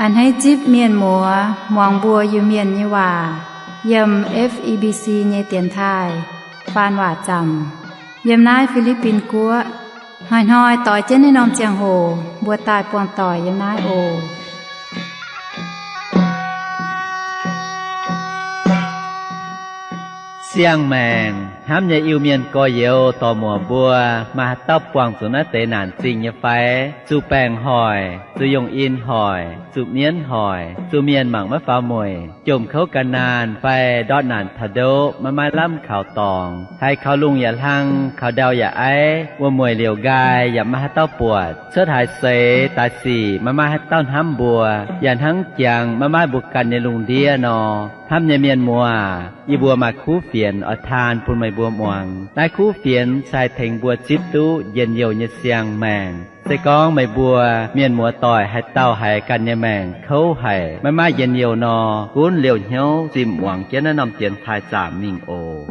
A'hneiv zipv mienh muoz muangx mbuo Iu-Mienh nyei waac yiem F E B C nyei dienx taaih faan waac zaamc yiem naaiv Fi^li^bin Guoqv. Hnoi-hnoi doix jienv naaiv norm ziangh hoc mbuo daaih buangh doic yiem naaiv oc. Siang-maengc hnamv nyei Iu-Mienh gorx-youz dorc-muoc mbuo, maaih haaix dauh buangh zuqc naaiv deix naanc zingh nyei fai? Zuqc baengc hoic, zuqc yongh in hoic, zuqc mienv hoic, zuqc mienh mangc maiv faaux mueic, jomc kouv gan naanh fai ndortv naanc taux ndoqv maiv maaih lamh kaux dorngx, haiz kaux lungh yaac hlang, kaux ndau yaac aiv, wuom-mueic liouc nqaai yaac maiv maaih haaix dauh buatc, cuotv haaix seix daaih sic maiv maaih haaix dauh hnamv mbuo, yaac hnangv jangx maiv maaih mbuo ganh nyei lungh ndiev nor. Hnamv nyei mienh muoz, yie mbuo maaih kuv fienx oix taan bun meih mbuo muangx. Naaiv kuv fienx se haih tengx mbuo zipv duqv njien-youh nyei siang-maengc. Se gorngv meih mbuo mienh muoz doic haaix dauh haiz ganh nyei maengc kouv haic, maiv maaih njien-youh nor, gunv liouh hnyouv zimh muangx jienv naaiv norm dienx taaih zaamc mingh oc.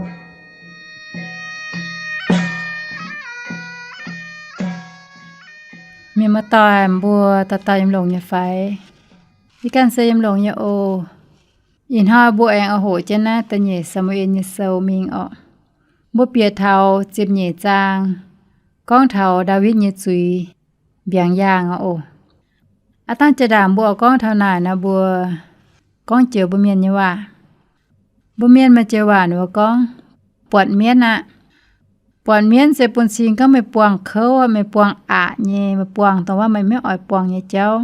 Mienh muoz doic, mbuo dauh dauh yiem longx nyei fai? Yie ganh se yiem longx nyei oc. Ih hnoi mbuo aengx oix hoqc jienv naaiv da'nyeic Saa^mu^en nyei sou mingh orqc. Mbuo bieqc taux ziepc nyeic zaang, gorngv taux Ndaawitv nyei zuiz mbiaangx yaangh orqc. Aav dangh jaa-ndaangc mbuo oix gorngv taux naaic nor, mbuo gorngv joux mbuo mienh nyei waac. Mbuo mienh maaih joux waac ninh mbuo gorngv, buatc mienv aqv. Buatc mienv se bun cing gorngv meih buangh kouv, meih buangh aqc nyei, meih buangh dongh wuov meih maiv oix buangh nyei jauv.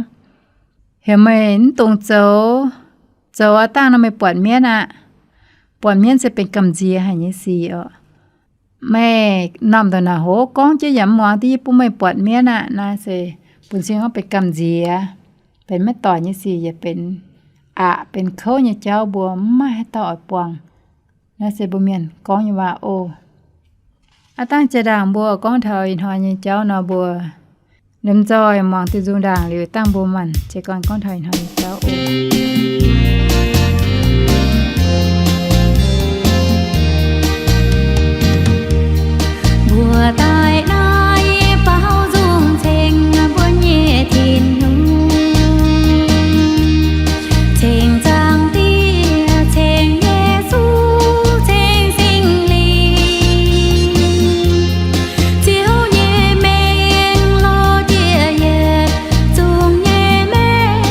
Heuc meih mv dungx zoux, zoux aav dangh nor meih buatc mienv aqv. Buatc mienv se benx gamh nziex haic nyei sic orqc. Meih normh ndongc naaic hoz gorngv jienv yaac mv muangx, div yie bun meih buatc mienv aqv. Naaiv se bun cing gorngv benx gamh nziex, benx maiv doic nyei sic, yaac benx aqc benx kouv nyei jauv, mbuo mv maaih haaix dauh oix buangh. Naaiv se mbuo mienh gorngv nyei waac oc. Aav dangh jaa-ndaangc mbuo gorngv taux ih hnoi nyei jauv nor, mbuo liemh nzoih muangx diuh nzung ndaangc liuz, dangh mbuo maanc jiez gorn gorngv taux ih hnoi nyei jauv oc. Mbuo daaih naaiv baaux nzung ceng mbuo nyei Tin-Hungh, ceng Zaangc Diex, ceng Yesu, ceng Singx Lingh. Ziouv nyei mengh lorz jiex yietc zungv nyei mengh.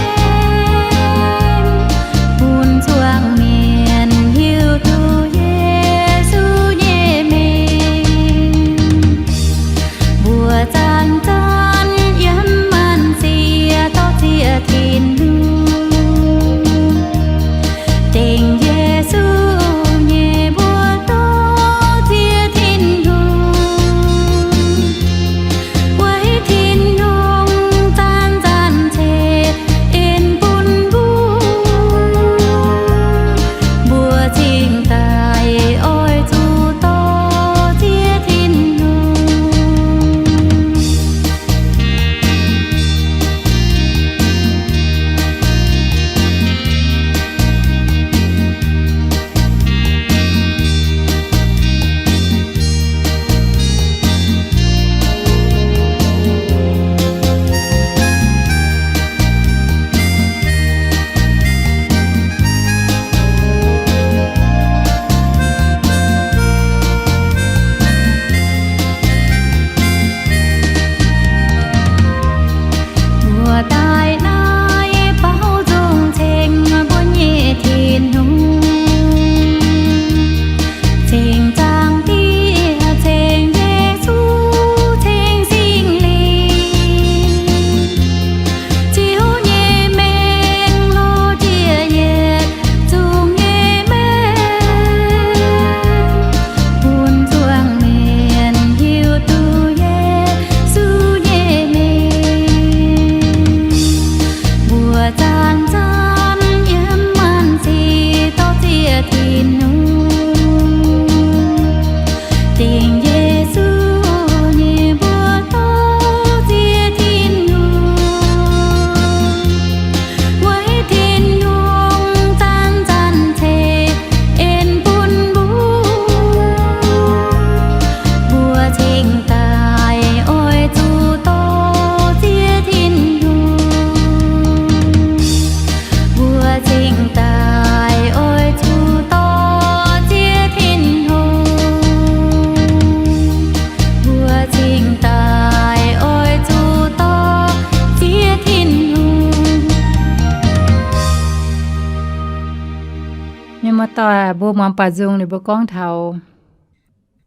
Mienh muoz-doic, mbuo muangx baaux nzung liuz mbuo gorngv taux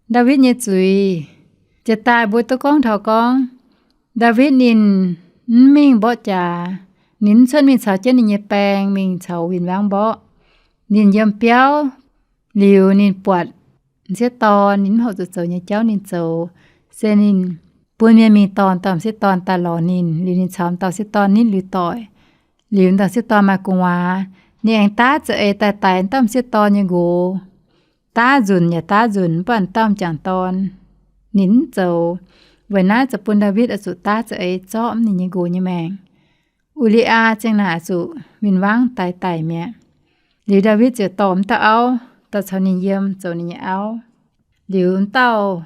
Ndaawitv nyei zuiz. Jiex daaih mbuo duqv gorngv taux gorngv, Ndaawitv ninh mv mingh mborqv jaax, ninh mv cuotv mingh caux jienv ninh nyei baeng mingh caux win-wangv mborqv. Ninh yiem biauv liuz ninh buatc m'sieqv dorn, ninh mv horpc zuqc zoux nyei jauv ninh zoux, se ninh bun mienh mingh dorh dauh m'sieqv dorn daaih lorz ninh, liuz ninh caux dauh m'sieqv dorn nitv liuz doic. Liuz dauh m'sieqv dorn maaih gu'nguaaz, ninh aengx daav za'eix daaih daix dauh m'sieqv dorn nyei nqox. Daav nzunc yaac daav nzunc, mv baac dauh m'jangc dorn ninh mv zoux. Weic naaiv ziouc bun Ndaawitv oix zuqc daav za'eix zorqv ninh nyei nqox nyei maengc. U^li^yaa zingh naaic zuqc win-wangv daix daic mi'aqv. Liuz Ndaawitv ziouc dorh m'dauh auv daaih caux ninh yiem zoux ninh nyei auv. Liuz m'dauh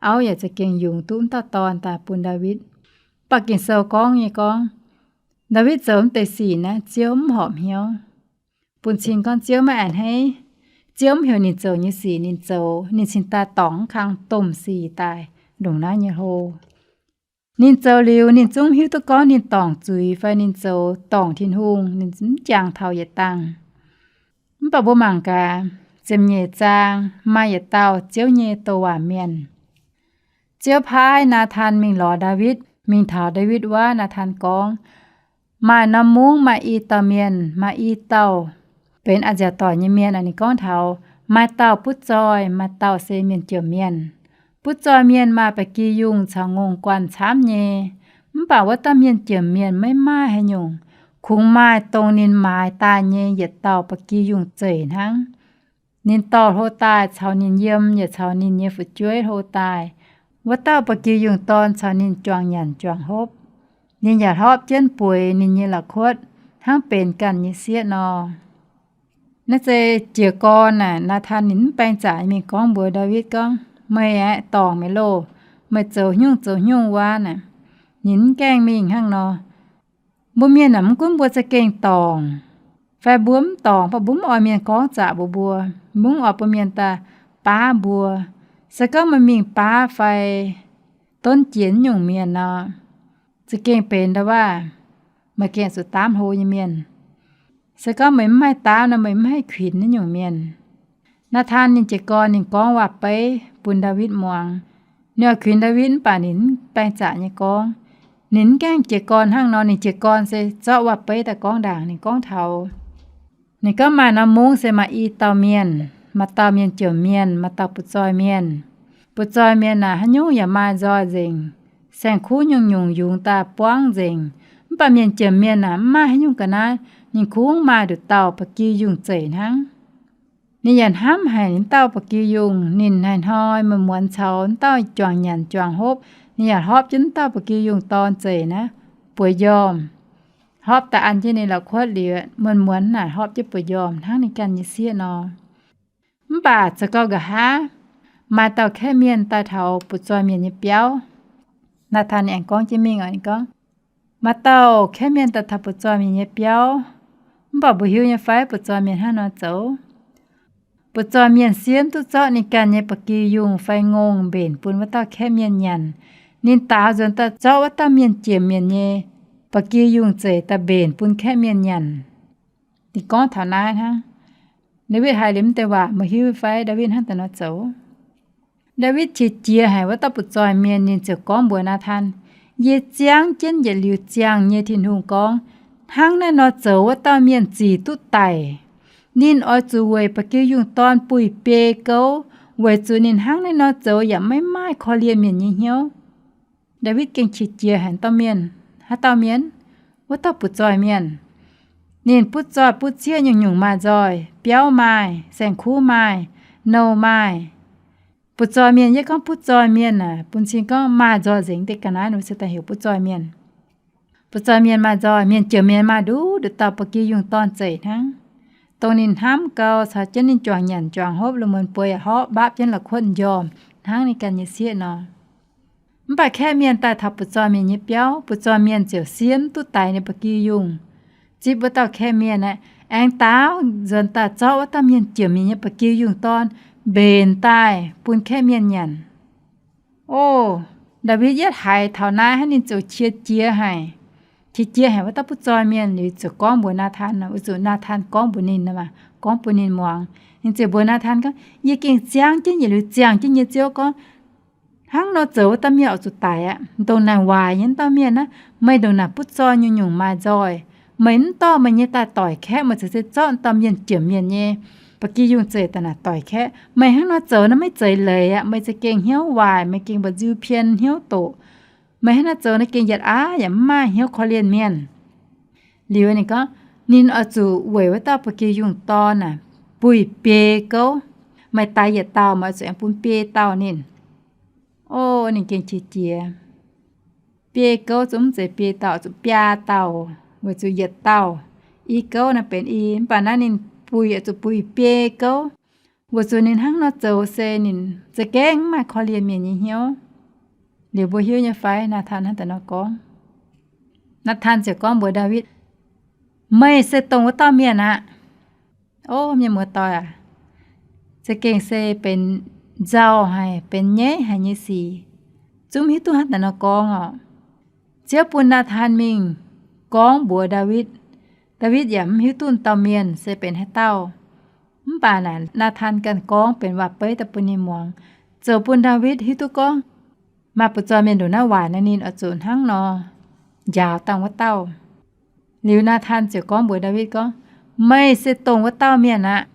auv yaac za'gengh yungz duqv m'dauh dorn daaih bun Ndaawitv. Mv baac Ging-Sou gorngv nyei gorngv, Ndaawitv zoux m'deix sic naaiv Ziouv mv horpc hnyouv. Bun cing gorngv Ziouv maiv a'hneiv. Ziouv mv heuc ninh zoux nyei sic ninh zoux, ninh cingx daaih dorngc mv kang domh sic daaih longc naaiv nyei hlo. Ninh zoux liuz ninh zungv hiuv duqv gorngv ninh dorngc zuiz fai ninh zoux dorngc Tin-Hungh, ninh mv jangx taux yietc dangh. Mv baac mbuo mangc gaax, ziepc nyeic zaang maaih yietc dauh Ziouv nyei douc waac mienh. Ziouv paaiv Naatan mingh lorz Ndaawitv, mingh taux Ndaawitv wuov. Naatan gorngv, maaih norm mungv maaih i dauh mienh, maaih i dauh benx a'nziaauc doic nyei mienh. Ninh gorngv taux maaih dauh butv zoih, maaih dauh se mienh jomc mienh. Butv zoih mienh maaih ba'gi yungh caux ngongh guanh camv nyei, mv baac wuov dauh mienh jomc mienh maiv maaih haaix nyungc, kungx maaih dongh ninh maaiz daaih nyei yietc dauh ba'gi yungh zeic hnangv. Ninh dorh hlo daaih caux ninh yiem yaac caux ninh nyei fu'jueiv hlo daaih. Wuov dauh ba'gi yungh dorn caux ninh juangc nyanc juangc hopv. Ninh yaac hlopv jienv bueix ninh nyei la'kuotv hnangv benx ganh nyei sieqv nor. Naaiv se jiez gorn naaic, Naatan ninh mv baeng zaqc mingh gorngv mbuox Ndaawitv gorngv, meih aeqv, dorngc meih loh, meih zoux haaix nyungc zoux haaix nyungc wuov naaic. Ninh mv gaengh mingh hnangv nor. Mbuo mienh naaic mv gunv mbuo za'gengh dorngc fai mbuo mv dorngc, mv baac mbuo mv oix mienh gorngv zaqc mbuox mbuo, mbuo mv oix bun mienh daaih baav mbuo. Se gorngv meih mingh baav fai donv jiex naaiv nyungc mienh nor, za'gengh benx nda'waav meih gengh zuqc daamv hlo nyei mienh. Se gorngv meih mv haih daamv nor, meih mv haih kuinx naaiv nyungc mienh. Naatan ninh jiez gorn ninh gorngv waac-beiv bun Ndaawitv muangx. Ninh oix kuinx Ndaawitv mv baac ninh mv baeng zaqc nyei gorngv. Ninh mv gaengh jiez gorn hnangv nor, ninh jiez gorn se zorqv waac-beiv daaih gorngv ndaangc. Ninh gorngv taux, ninh gorngv maaih norm mungv se maaih i dauh mienh, maaih dauh mienh jomc mienh, maaih dauh butv-zoih mienh. Butv-zoih mienh naaic haaix nyungc yaac maaih nzoih nzengc, saeng-kuv nyungc-nyungc yungz daaih buangv nzengc. Mv baac mienh jomc mienh naaic mv maaih haaix nyungc ga'naaiv, ninh kungx maaih nduqc dauh ba'gi yungh zeic hnangv. Ninh yaac hnamv haic ninh dauh ba'gi yungh. Ninh haaix hnoi muonz-muonz caux wuov dauh juangc nyanc juangc hopv, ninh yaac hlopv jienv wuov dauh ba'gi yungh dorn zeic naaiv bueix njormh. Hlopv daaih an jienv ninh la'kuotv liuz, muonz-muonz naaic hlopv jienv bueix njormh hnangv ninh ganh nyei sieqv nor. Mv baac za'gengh nqa'haav maaih dauh kaeqv mienh daaih taux butv-zoih mienh nyei biauv. Naatan ninh aengx gorngv jienv mingh oc, ninh gorngv, maaih dauh kaeqv mienh daaih taux butv-zoih mienh nyei biauv. Mv baac mbuo hiuv nyei fai butv-zoih mienh hnangv nor zoux? Butv-zoih mienh siemv duqv zorqv ninh ganh nyei ba'gi yungh fai ngongh mbenc bun wuov dauh kaeqv mienh nyanc. Ninh daaux nzuonx daaih zorqv wuov dauh mienh jomc mienh nyei ba'gi yungh zeic daaih mbenc bun kaeqv mienh nyanc. Ninh gorngv taux naaiv hnangv. Ndaawitv haiz liuz mv deix waac, meih hiuv fai Ndaawitv hnangv daaih nor zoux? Ndaawitv qiex jiez haic wuov dauh butv-zoih mienh, ninh ziouc gorngv mbuox Naatan, yie ziangv jienv yietc liuz ziangh nyei Tin-Hungh gorngv, hnangv naaiv nor zoux wuov dauh mienh zic duqv daic. Ninh oix zuqc weic ba'gi yungh dorn buih biei gouv, weic zuqc ninh hnangv naaiv nor zoux yaac maiv maaih korv-lienh mienh nyei hnyouv. Ndaawitv gengh qiex jiez haic dauh mienh. Haaix dauh mienh? Wuov dauh butv-zoih mienh. Ninh butv zoih butv cieqv nyungc-nyungc maaih nzoih, biauv maaih, saeng-kuv maaih, nouh maaih. Butv-zoih mienh, yie gorngv butv-zoih mienh aah, bun cing gorngv maaih nzoih nzengc deix ga'naaiv nor se daaih heuc butv-zoih mienh. Butv-zoih mienh maaih nzoih, mienh jomc mienh maaih nduqc nduqc dauh ba'gi yungh dorn zeic hnangv, dongh ninh hnamv gau caux jienv ninh juangc nyanc juangc hopv, lungh muonz bueix yaac hopv, mbaapv jienv la'kuotv njormh hnangv ninh ganh nyei sieqv nor. Mv baac kaeqv mienh daaih taux butv-zoih mienh nyei biauv, butv-zoih mienh ziouc siemv duqv daic ninh ba'gi yungh, zipv wuov dauh kaeqv mienh aeqv, aengx daaux nzuonx daaih zorqv wuov dauh mienh jomc mienh nyei ba'gi yungh dorn mbenc daaih bun kaeqv mienh nyanc. O, Ndaawitv yietv haiz taux naaiv hnangv, ninh ziouc qiex jiez haic. qiex jiez haic wuov dauh butv-zoih mienh liuz ziouc gorngv mbuox Naatan, weic zuqc Naatan gorngv mbuox ninh, gorngv bun ninh muangx. Ninh ziouc mbuox Naatan gorngv, Yie gengh ziangv jienv yietc liuz ziangh jienv nyei Ziouv gorngv, hnangv nor zoux wuov dauh mienh oix zuqc daic aqv. Ndongc naaic waaic nyei wuov dauh mienh naaiv, meih ndongc naaic butv-zoih nyungc-nyungc maaih nzoih. Meih mv dorh meih nyei daaih doic kaeqv, meih cingx se zorqv dauh mienh jomc mienh nyei ba'gi yungh zeic daaih naaic doic kaeqv. Meih hnangv nor zoux naaiv maiv zeiz leiz aqv. Meih za'gengh hnyouv waaic, meih gengh mba'nziu pien hnyouv doqc. Meih hnangv naaiv zoux naaiv gengh yietc aav yaac mv maaih hnyouv korv-lienh mienh. Liuz ninh gorngv, ninh oix zuqc weic wuov dauh ba'gi yungh dorn naaic buih biei gouv. Meih daix yietc dauh, meih oix zuqc aengx bun biei dauh ninh. O, ninh gengh qiex jiez. Biei gouv zungv mv zeiz biei dauh, oix zuqc biaa dauh, weic zuqc yietc dauh i gouv naaiv benx i. Mv baac naaiv ninh buih oix zuqc buih biei gouv, weic zuqc ninh hnangv nor zoux se ninh za'gengh mv maaih korv-lienh mienh nyei hnyouv. Liuz mbuo hiuv nyei fai Naatan hnangv daaih nor gorngv? Naatan ziouc gorngv mbuox Ndaawitv, Meih se dongh wuov dauh mienh aqv. O mienh muoz-doic aac, za'gengh se benx nzauh haic, benx nyaiv haic nyei sic. Zungv hiuv duqv hnangv daaih nor gorngv orqc. Ziouv bun Naatan mingh gorngv mbuox Ndaawitv. Ndaawitv yaac mv hiuv duqv dauh mienh se benx haaix dauh. Mv baac naaic Naatan ganh gorngv benx waac-beiv daaih bun ninh muangx, zoux bun Ndaawitv hiuv duqv gorngv maaih butv-zoih mienh ndongc naaiv waaic nor, ninh oix zuqc hnangv nor njaaux dangh wuov dauh. Liuz Naatan ziouc gorngv mbuox Ndaawitv gorngv, Meih se dongh wuov dauh mienh aqv.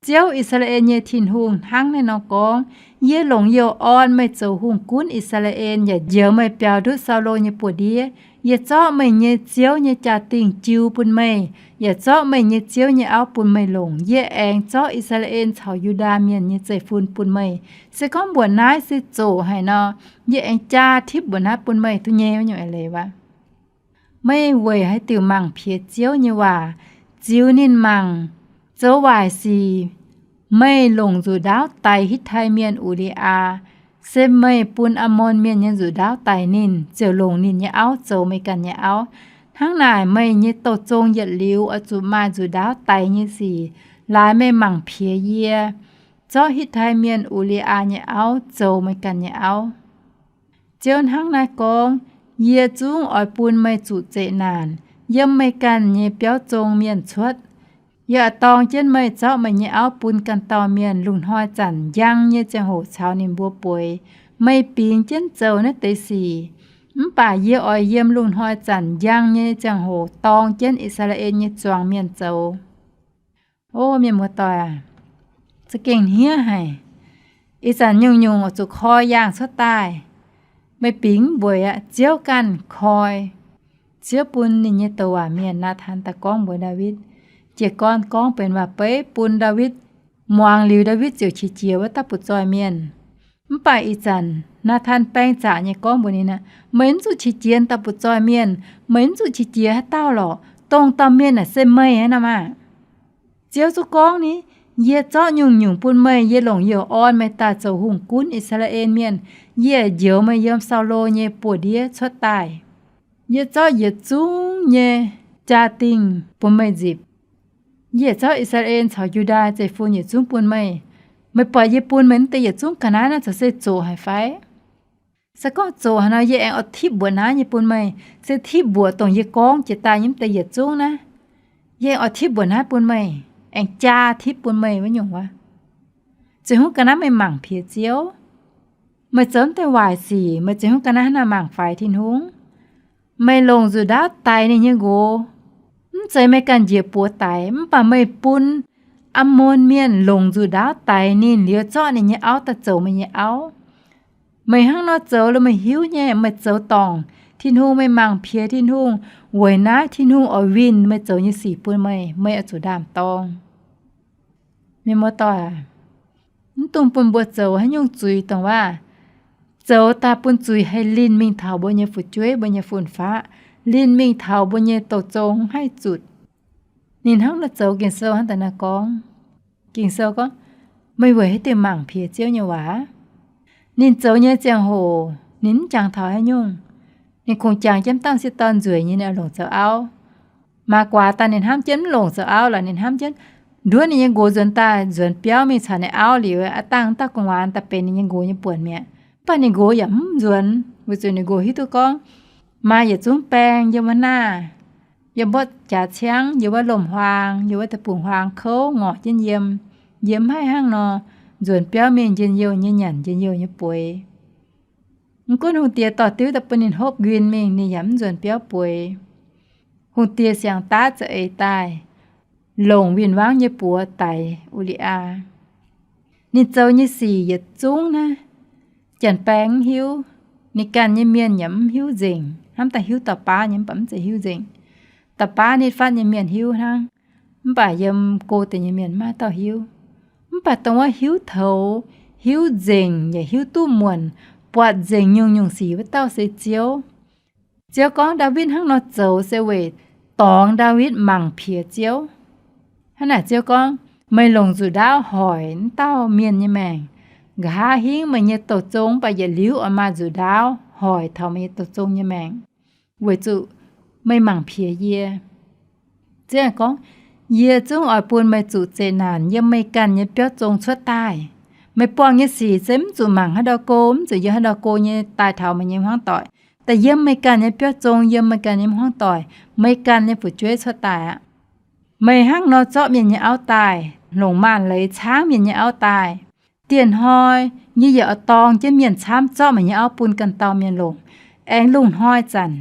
Ziouv, I^saa^laa^en nyei Tin-Hungh, hnangv naaiv nor gorngv, Yie longc youh orn meih zoux hungh gunv I^saa^laa^en yaac njoux meih biaux ndutv Saulo nyei buoz-ndiev. Yie zorqv meih nyei ziouv nyei jaa-dingh jiu bun meih, yaac zorqv meih nyei ziouv nyei auv bun meih longc. Yie aengx zorqv I^saa^laa^en caux Yu^ndaa Mienh nyei zeiv-fun bun meih. Se gorngv mbuoqc naaiv se zoqc haic nor, yie aengx jaa tipv mbuoqc naaiv bun meih duqv nyei wuov nyungc eix leiz wuov. Meih weic haaix diuc mangc piex Ziouv nyei waac, ziux ninh mangc, zoux waaic sic? Meih longc nzuqc ndaauv daix Hitv^tai Mienh, U^li^aa, se meih bun Ammon Mienh nyei nzuqc ndaauv daix ninh, ziouc longc ninh nyei auv zoux meih ganh nyei auv. Hnangv naaic, meih nyei douh zong yietc liuz oix zuqc maaih nzuqc ndaauv daix nyei sic laaix meih mangc piex yie, zorqv Hitv^tai Mienh, U^li^aa, nyei auv zoux meih ganh nyei auv. Ziouv hnangv naaiv gorngv, Yie zungv oix bun meih zuqc zeqc naanc yiem meih ganh nyei biauv zong mienh cuotv. Yie oix dorng jienv meih zorqv meih nyei auv bun ganh dauh mienh. Lungh hnoi zanc njang nyei ziangh hoc caux ninh mbuo bueix, meih bingx jienv zoux naaiv deix sic. Mv baac yie oix yiem lungh hnoi zanc njang nyei ziangh hoc dorng jienv I^saa^laa^en nyei zuangx mienh zoux. O mienh muoz-doic aac, za'gengh hniev haic. Ih zanc nyungc-nyungc oix zuqc koi yaangh cuotv daaih. Meih bingx mv mbueiz aqv. Ziouv ganh koi. Ziouv bun ninh nyei douc waac mienh Naatan daaih gorngv mbuox Ndaawitv. Jiez gorn gorngv benx waac-beiv bun Ndaawitv muangx liuz, Ndaawitv ziouc qiex jiez wuov dauh butv-zoih mienh. Mv baac ih zanc Naatan baeng zaqc nyei gorngv mbuox ninh aqv, Meih mv zuqc qiex jiez dauh butv-zoih mienh. Meih mv zuqc qiex jiez haaix dauh lorqc. Dongh dauh mienh naaic se meih aqv nor maah! Ziouv zungv gorngv ni, Yie zorqv nyungc-nyungc bun meih. Yie longc youh orn meih daaih zoux hungh gunv I^saa^laa^en Mienh. Yie njoux meih yiem Saulo nyei buoz-ndiev cuotv daaih. Yie zorqv yietc zungv nyei jaa-dingh bun meih nzipc. Yie zorqv I^saa^laa^en caux Yu^ndaa zeiv-fun yietc zungv bun meih. Meih buatc yie bun meih mv deix yietc zungv ga'naaiv naaiv caux se zoqc haic fai? Se gorngv zoqc haic nor, yie aengx oix tipv mbuoqc naaiv nyei bun meih, se tipv mbuoqc dongh yie gorngv jiex daaih nyei mv deix yietc zungv naaiv. Yie aengx oix tipv mbuoqc naaiv bun meih, aengx jaa tipv bun meih wuov nyungc wuov. Zeiz hnangv ga'naaiv meih mangc piex Ziouv, meih zoux mv deix waaic sic, meih zeiz hnangv ga'naaiv hnangv naaiv mangc faix Tin-Hungh. Meih longc nzuqc ndaauv daix ninh nyei nqox. Mv zeiz meih ganh njiec buoz daix, mv baac meih bun Ammon Mienh longc nzuqc ndaauv daix ninh liuz, zorqv ninh nyei auv daaih zoux meih nyei auv. Meih hnangv nor zoux, meih hiuv nyei, meih zoux dorngc Tin-Hungh, meih mangc piex Tin-Hungh. Weic naaiv Tin-Hungh oix winh meih zoux nyei sic bun meih, meih oix zuqc ndaam-dorng. Mienh muoz-doic, mv dungx bun mbuo zoux haaix nyungc zuiz dongh waac, zoux daaih bun zuiz haih linh mingh taux mbuo nyei fu'jueiv, mbuo nyei fun-faqv, linh mingh taux mbuo nyei douh zong haih zutc. Ninh hnangv naaiv zoux, Ging-Sou hnangv daaih naaiv gorngv. Ging-Sou gorngv, Meih weic haaix diuc mangc piex Ziouv nyei waac? Ninh zoux nyei ziangh hoc ninh mv jangx taux haaix nyungc. Ninh kungx jangx jienv dauh m'sieqv dorn nzueic nyei, ninh oix longc zoux auv. Maaz guaax daaih ninh hnamv jienv mv longc zoux auv lorqc, ninh hnamv jienv nduov ninh nyei nqox nzuonx daaih, nzuonx biauv mingh caux ninh auv liuz, aav dangh dauh gu'nguaaz daaih benx ninh nyei nqox nyei buonc mi'aqv. Mv baac ninh nqox yaac mv nzuonx, weic zuqc ninh nqox hiuv duqv gorngv Maaih yietc zungv baeng yiem wuov naaiv, yiem wuov jaax ciangv, yiem wuov lomc-huaang, yiem wuov deic-bung-huaang kouv ngorc jienv yiem. Yie mv haih hnangv nor nzuonx biauv mingh njien-youh nyei nyanc njien-youh nyei bueix. Mv gunv hungh diex dorh diuv daaih bun ninh hopv nquin mingh, ninh yaac mv nzuonx biauv bueix. Hungh diex siangx daav za'eix daaih, longc win-wangv nyei buoz daix U^li^yaa. Ninh zoux nyei sic yietc zungv naaiv, janx-baeng mv hiuv, ninh ganh nyei mienh yaac mv hiuv nzengc. Hnamv daaih hiuv dauh baav nyei mv baac mv zeiz hiuv nzengc. Dauh baav nitv fatv nyei mienh hiuv hnangv, mv baac yiem go deix nyei mienh maiv dauh hiuv. Mv baac dongh wuov hiuv toux, hiuv nzengc yaac hiuv duqv muonc, buatc nzengc nyungc-nyungc sic wuov dauh se Ziouv. Ziouv gorngv Ndaawitv hnangv nor zoux se weic dorngx Ndaawitv mangc piex Ziouv. Hnangv naaic Ziouv gorngv, meih longc nzuqc ndaauv hoic wuov dauh mienh nyei maengc. Nqa'haav hingv meih nyei douh zong mv baac yietc liuz oix maaih nzuqc ndaauv hoic taux meih nyei douh zong nyei maengc, weic zuqc meih mangc piex yie. Ziouv gorngv, yie zungv oix bun meih zuqc zeqc naanc yiem meih ganh nyei biauv zong cuotv daaih. Meih buangh nyei sic se mv zuqc mangc haaix ndau go, mv zuqc yiem haaix ndau go nyei daaih taux meih nyei hmuangv doic. Daaih yiem meih ganh nyei biauv zong, yiem meih ganh nyei hmuangv doic, meih ganh nyei fu'jueiv cuotv daaih aqv. Meih hnangv nor zorqv mienh nyei auv daaih, longc maanc leiz caangv mienh nyei auv daaih. Dieh hnoi yie yaac oix dorng jienv mienh camv zorqv meih nyei auv bun ganh dauh mienh longc. Aengx lungh hnoi zanc,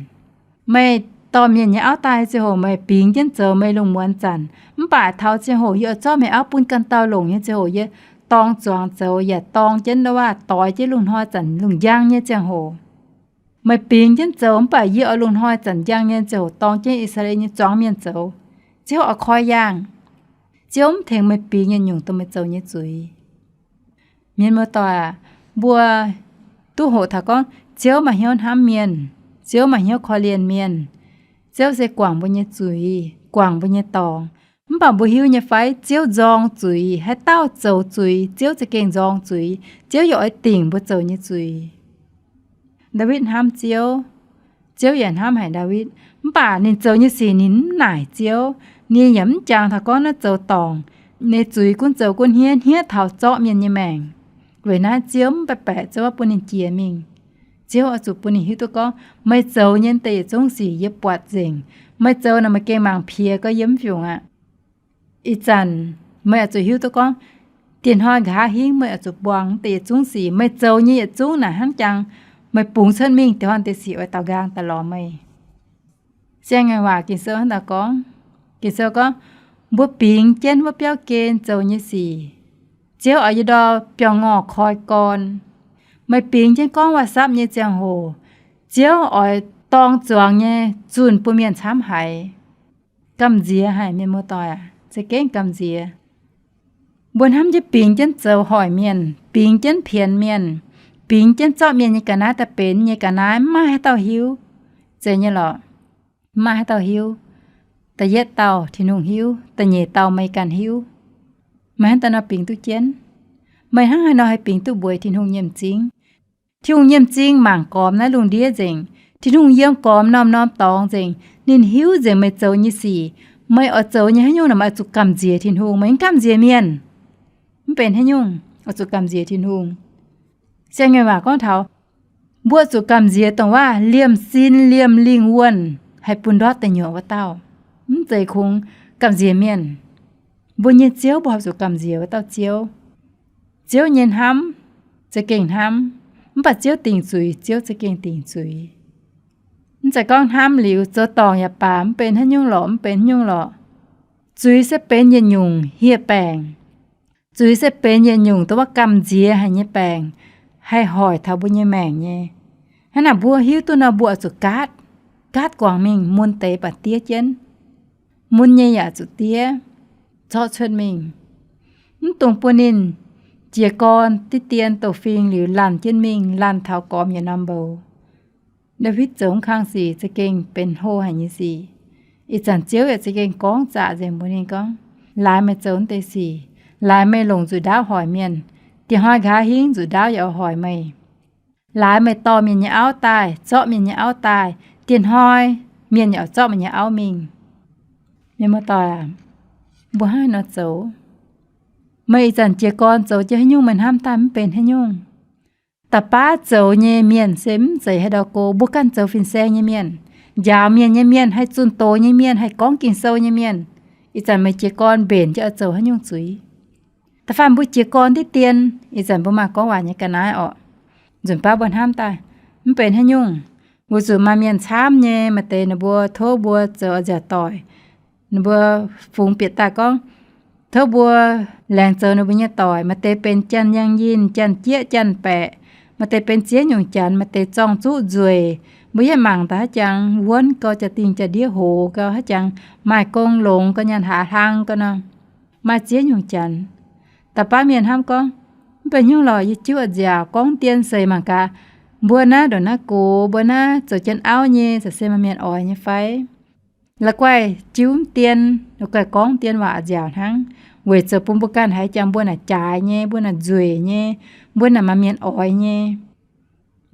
meih dorh mienh nyei auv daaih ziangh hoc meih bingx jienv zoux meih lungh muonz zanc. Mv baac taux ziangh hoc yie oix zorqv meih auv bun ganh dauh longc nyei ziangh hoc yie dorng zuangx zoux yaac dorng jienv ndau waac doix jienv lungh hnoi zanc lungh njang nyei ziangh hoc. Meih bingx jienv zoux mv baac yie oix lungh hnoi zanc njang nyei ziangh hoc dorng jienv I^saa^laa^en nyei zuangx mienh zoux. Ziouv oix koi yaangh. Ziouv mv tengx meih bingx yietc nyungc dongh meih zoux nyei zuiz. Mienh muoz-doic aac, mbuo duqv hoqc taux gorngv Ziouv maaih hnyouv hnamv mienh, Ziouv maaih hnyouv korv-lienh mienh. Ziouv se guangc mbuo nyei zuiz, guangc mbuo nyei dorngx. Mv baac mbuo hiuv nyei fai Ziouv nzorng zuiz? Haaix dauh zoux zuiz, Ziouv za'gengh nzorng zuiz. Ziouv yaac oix dingc mbuo zoux nyei zuiz. Ndaawitv hnamv Ziouv, Ziouv yaac hnamv haic Ndaawitv. Mv baac ninh zoux nyei sic ninh mv naaic Ziouv. Ninh yaac mv jangx taux gorngv naaiv zoux dorngc. Ninh zuiz gunv zoux gunv hniev, hniev taux zorqv mienh nyei maengc. Weic naaiv Ziouv mv baeqc baeqc Ziouv bun ninh jiex mingh. Ziouv oix zuqc bun ninh hiuv duqv gorngv meih zoux nyei deix yietc zungv sic yie buatc nzengc. Meih zoux naaic meih gengh mangc piex gorx yie mv fiungc aqv. Ih zanc meih oix zuqc hiuv duqv gorngv dieh hnoi nqa'haav hingv meih oix zuqc buangh deix yietc zungv sic. Meih zoux nyei yietc zungv naaic hnangv jangx meih bungx cuotv mingh deix hnoi deix sic oix daaux nqaang daaih lorz meih. Siang-ngaengc waac Ging-Sou hnangv naaic gorngv, Ging-Sou gorngv, mbuo bingx jienv wuov biauv gen zoux nyei sic, Ziouv oix yie ndor biauv-ngorh koi gorn. Meih bingx jienv gorngv waac-sapv nyei ziangh hoc, Ziouv oix dorng zuangx nyei zunh bun mienh camv haic. Gamh nziex haic mienh muoz-doic aac, za'gengh gamh nziex. Mbuo hnamv jienv bingx jienv zoux hoic mienh, bingx jienv pienx mienh, bingx jienv zorqv mienh nyei ga'naaiv daaih benx nyei ga'naaiv, mv maaih haaix dauh hiuv. Zeiz nyei lorqc. Mv maaih haaix dauh hiuv. Da'yietv dauh Tin-Hungh hiuv, da'nyeic dauh meih ganh hiuv. Meih hnangv daaih nor bingx duqv jienv? Meih hnangv haaix nor haih bingx duqv mbuox Tin-Hungh nyei m'zing? Tin-Hungh nyei m'zing mangc gormx naaiv lungh ndiev nzengc. Tin-Hungh yiem gormx norm-norm dorngx nzengc. Ninh hiuv nzengc meih zoux nyei sic. Meih oix zoux nyei haaix nyungc naaic meih oix zuqc gamh nziex Tin-Hungh, meih mv gamh nziex mienh, mv benx haaix nyungc. Oix zuqc gamh nziex Tin-Hungh. Siang-ngaengc waac gorngv taux mbuo zuqc gamh nziex dongh waac liemh sin liemh lingh wuonh haih bun ndortv deic nyuoqc wuov dauh. Mv zeiz kungx gamh nziex mienh. Mbuo nyei Ziouv mbuo haih zuqc gamh nziex wuov dauh Ziouv. Ziouv nyei hnamv za'gengh hnamv, mv baac Ziouv dingc zuiz, Ziouv za'gengh dingc zuiz. Mv zeiz gorngv hnamv liuz zoux dorngc yaac baac mv benx haaix nyungc lorqc, mv benx haaix nyungc lorqc. Zuiz se benx yietc nyungc hieh baengc. Zuiz se benx yietc nyungc dongh wuov gamh nziex haic nyei baengc, haih hoic taux mbuo nyei maengc nyei. Hnangv naaic mbuo hiuv duqv nor mbuo oix zuqc gaatv, gaatv guangc mingh, mun deix baac diev jienv. Mun nyei yaac zuqc diev, zorqv cuotv mingh. Mv dungx bun ninh jiez gorn diqv dien douc fing liuz laanh jienv mingh, laanh taux gormx yietc norm mboux. Ndaawitv zoux kang sic za'gengh benx hlo haic nyei sic. Ih zanc Ziouv yaac za'gengh gorngv zaqc nzengc mbuox ninh gorngv, laaix meih zoux naaiv deix sic, laaix meih longc nzuqc ndaauv hoic mienh, dieh hnoi nqa'haav hingv nzuqc ndaauv yaac oix hoic meih. Laaix meih dorh mienh nyei auv daaih, zorqv mienh nyei auv daaih, dieh hnoi mienh yaac oix zorqv meih nyei auv mingh. Mienh muoz-doic aac, mbuo hnangv haaix nor zoux? Meih ih zanc jiez gorn zoux jienv haaix nyungc meih hnamv daaih mv benx haaix nyungc. Da'baav zoux nyei mienh se mv zeiz haaix ndau go, mbuo ganh zoux fin-saeng nyei mienh, njaaux mienh nyei mienh, haih zunh doz nyei mienh, haih gorngv Ging-Sou nyei mienh. Ih zanc meih jiez gorn mbenc jienv oix zoux haaix nyungc zuiz? Da'faanh mbuo jiez gorn diqv dien, ih zanc mbuo maaih gorngv waac nyei ga'naaiv orqc, nzunc baav mbuo hnamv daaih, mv benx haaix nyungc. Weic zuqc maaih mienh camv nyei, maaih deix ninh mbuo tov mbuo zoux oix nziaauc doic, ninh mbuo fungx bieqc daaih gorngv, tov mbuo laengz zoux ninh mbuo nyei doic. Maaih deix benx janx-yangh yinh, janx-jieqv, janx-baeqc, maaih deix benx ziex nyungc janx, maaih deix zorng-zuqv nzueic. Mbuo yietv mangc daaih haaix jangx wuonv gau, jaa-dingh jaa-ndiev hoz gau, haaix jangx maaih gong longx gau, nyaanh hlaax hlang gau nor. Maaih ziex nyungc janx. Da'baav mienh hnamv gorngv, mv benx haaix nyungc lorqc, yie jiuv oix nziaauc, gorngv dien seix mangc gaax. Mbuo naaiv ndongc naaiv gox, mbuo naaiv zoux jienv auv nyei, se maaih mienh oix nyei fai? La'guaih jiuv mv dien, la'guaih gorngv dien waac nziaauc hnangv, weic zoux bun mbuo ganh haiz jangx mbuo naaic jaaix nyei, mbuo naaic nzueic nyei, mbuo naaic maaih mienh oix nyei.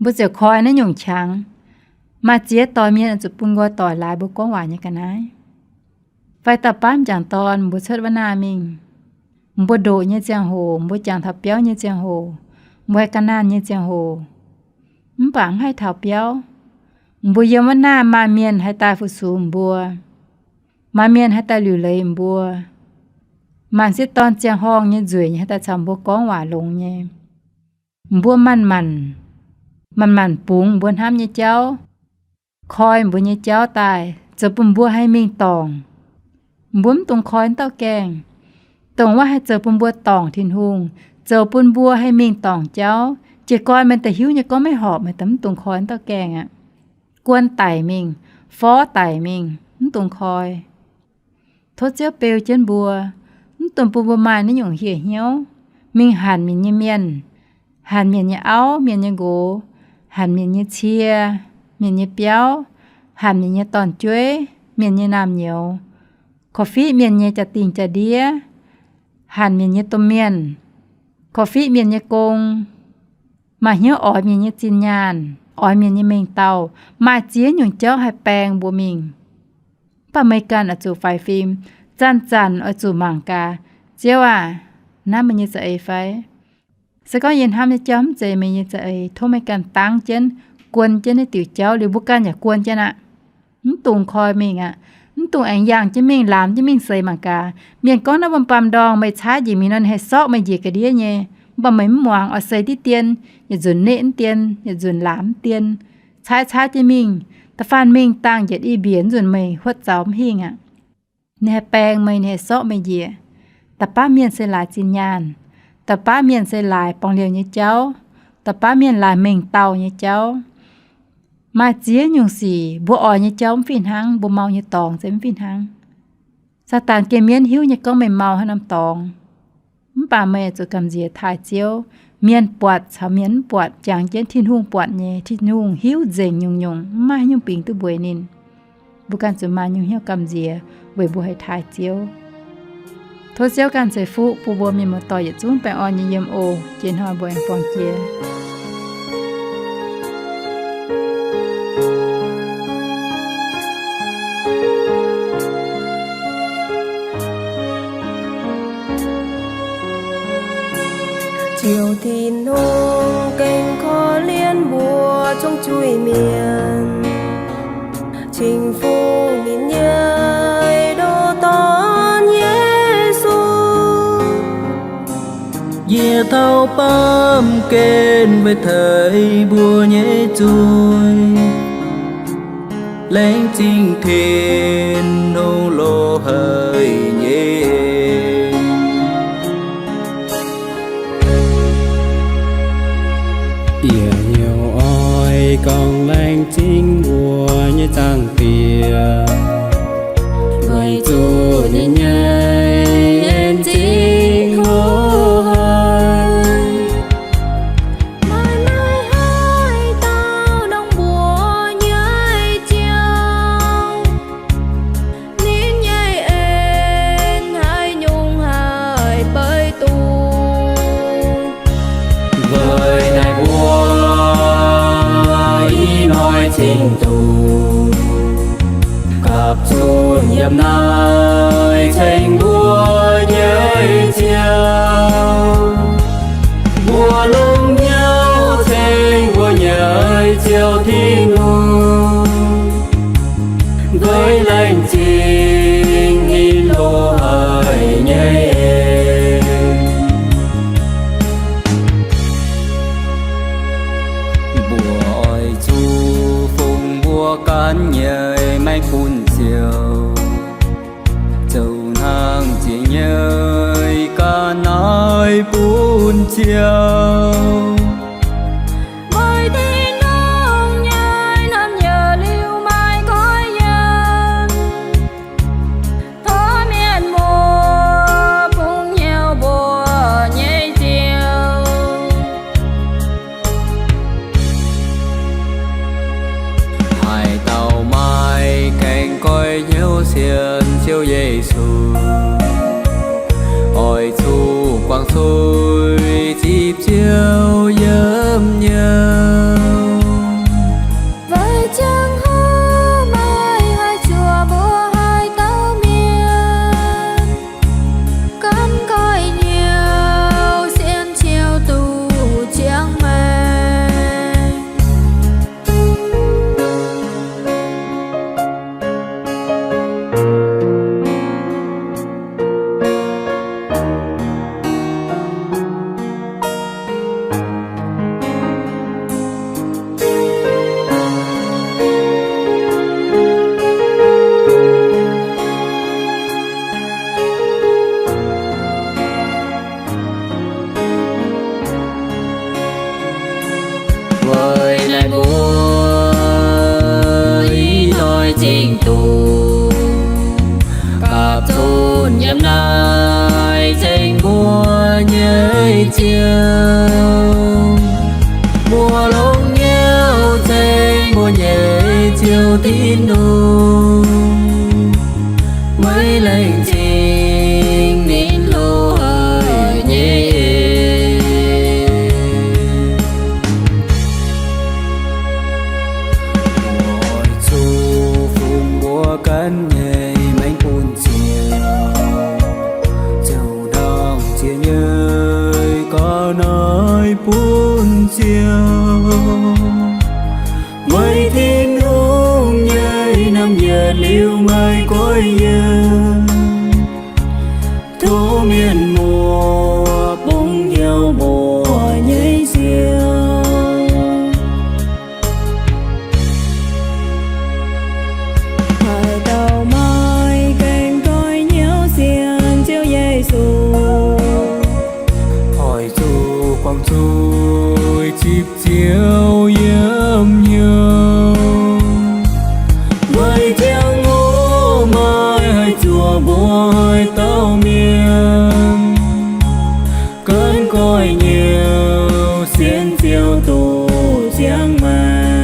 Mbuo ziouc koi naaiv nyungc qangx. Maaih ziex doix mienh oix zuqc bun nqoi doic laaix mbuo gorngv waac nyei ga'naaiv. Fai dauh baav m'jangc dorn, mbuo cuotv wuov naah mingh, mbuo ndoqc nyei ziangh hoc, mbuo jangx taux biauv nyei ziangh hoc, mbuo haih ga'naanh nyei ziangh hoc, mv baac mv haih taux biauv. Mbuo yiem wuov naah maaih mienh haih daaih fu-sux mbuo, maaih mienh haih daaih liuc leiz mbuo, maaih ziex dorn ziangh horngh nyei nzueic nyei haih daaih caux mbuo gorngv waac longx nyei. Mbuo manc-manc, manc-manc bungx mbuo hnamv nyei jauv, koi mbuo nyei jauv daaih, zoux bun mbuo haih mingh dorngc. Mbuo mv dungx koi wuov dauh gaengh. Dongh wuov haih zoux bun mbuo dorngc Tin-Hungh, zoux bun mbuo haih mingh dorngc jauv. Jiez gorn meih daaih hiuv nyei gorngv maiv horpc, meih daaih mv dungx koi wuov dauh gaengh aqv. Guon daic mingh, forv daic mingh, mv dungx koi. Tov Ziouv beu jienv mbuo, mv dungx bun mbuo maaih naaiv nyungc hieh hnyouv, mingh hanc mienh nyei mienh, hanc mienh nyei auv, mienh nyei nqox, hanc mienh nyei cie, mienh nyei biauv, hanc mienh nyei dorn-jueiv, mienh nyei naamh nyouz, korv-fiqv mienh nyei jaa-dingh jaa-ndiev, hanc mienh nyei domh mienh, korv-fiqv mienh nyei gong, maaih hnyouv oix mienh nyei zinh nyaanh, oix mienh nyei mengh dauh, maaih ziex nyungc jauv haih baeng mbuo mingh. Mv baac meih ganh oix zuqc faix fim, zanc-zanc oix zuqc mangc gaax, Ziouv aac, naaiv meih nyei za'eix fai? Se gorngv yie hnamv nyei jauv mv zeiz meih nyei za'eix, tov meih ganh dangv jienv, guon jienv naaiv diuc jauv liuz mbuo ganh yaac guon jienv aqv. Mv dungx koi mingh aqv. Mv dungx aengx yangh jienv mingh, laamz jienv mingh seix mangc gaax. Mienh gorngv naaiv wuom-baamh ndorngh meih caaiv njiec mingh nor, ninh haih sorqv meih njiec ga'ndiev nyei. Mv baac meih mv muangx, oix seix diqv dien, yietc nzunc neqv mv dien, yietc nzunc laamz mv dien, caaiv caaiv jienv mingh. Da'faanh mingh dangh yietc i mbiec nzunc meih huotv zaux mv hingh aqv. Ninh haih baeng meih, ninh haih sorqv meih njiec. Da'baav mienh se laaix zinh nyaanh. Da'baav mienh se laaix borngz liouh nyei jauv. Da'baav mienh laaix mengh dauh nyei jauv. Maaih ziex nyungc sic mbuo oix nyei jauv mv fih hnangv, mbuo mau nyei dorngx se mv fih hnangv. Saadaan geh mienv hiuv nyei gorngv meih mau haaix norm dorngx. Mv baac meih zuqc gamh nziex taaih Ziouv. Mienh buatc caux mienh mv buatc jangx jienv, Tin-Hungh buatc nyei. Tin-Hungh hiuv nzengc nyungc-nyungc, mv maaih haaix nyungc bingx duqv mbueiz ninh. Mbuo ganh zuqc maaih nyungc hnyouv gamh nziex weic mbuo haih taaih Ziouv. Tov Ziouv ganh ceix fuqv bun mbuo mienh muoz-doic yietc zungv baengh orn nyei yiem oc. Jiex hnoi mbuo aengx buangh jiex. Ziouv Tin-Hungh gengh korv-lienh mbuo zungv juih mienh, cingx fuqv ninh nyei ndoh Dorn Yesu. Yie taux baamh gen weic teix mbuo nyei zuiz, laengz zingh Tin-Hungh loz-haic nyei. Yie hnyouv oix gorngv laengz zingh mbuo nyei Zaangc Diex, weic zuqc ninh nyei en zingh hlo haic. Maaih naaiv haaix dauh ndongc mbuo nyei Ziouv, ninh nyei en haaix nyungc haih beiv duqv? Weic naaiv mbuo ih hnoi cingx zuqc gapv zunc yiem naaiv ceng mbuo nyei Ziouv. Mbuo longc hnyouv ceng bun ziouv. Meih Tin-Hungh nyei naamh yietc liuz maaih goiv yiem, tov mienh muoz bungx hnyouv mbuo nyei Ziouv. Haaix dauh maaih gaengh goiv hnyouv sienx Ziouv Yesu, oix zuqc guangc zuiz zipv Ziouv yiem hnyouv. Weic ziangh hoc meih haih zuoqc mbuo haaix dauh mienh, gan goiv hnyouv sienx Ziouv duqv ziangh maengc. Weic naaiv mbuo ih hnoi Zingh Dungz gapv zunh yiem naaiv nzengc mbuo nyei Ziouv. Mbuo longc hnyouv nzengc mbuo nyei Ziouv Tin-Hungh, maiv laengz zingh ninh loz-haic nyei eix. Oix zuqc fungx mbuo ganh nyei maengc bun Ziouv, ziouc nangc ziex nyei ga'naaiv bun Ziouv. Weic Tin-Hungh nyei naamh yietc liuz maaih goiv yiem, tov mienh muoz bungx hnyouv mbuo nyei Ziouv. Haaix dauh maaih gaengh goiv hnyouv sienx Ziouv Yesu, oix zuqc guangc zuiz zipv Ziouv yiem hnyouv. Weic ziangh hoc maaih haih zuoqc mbuo haaix dauh mienh, gan goiv hnyouv sienx Ziouv duqv ziangh maengc.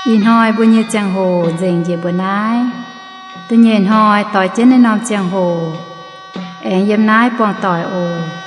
Ih hnoi mbuo nyei ziangh hoc nzengc njiec mbuo naaiv. Da'nyeic hnoi doix jienv naaiv norm ziangh hoc, aengx yiem naaiv buangh doic oc.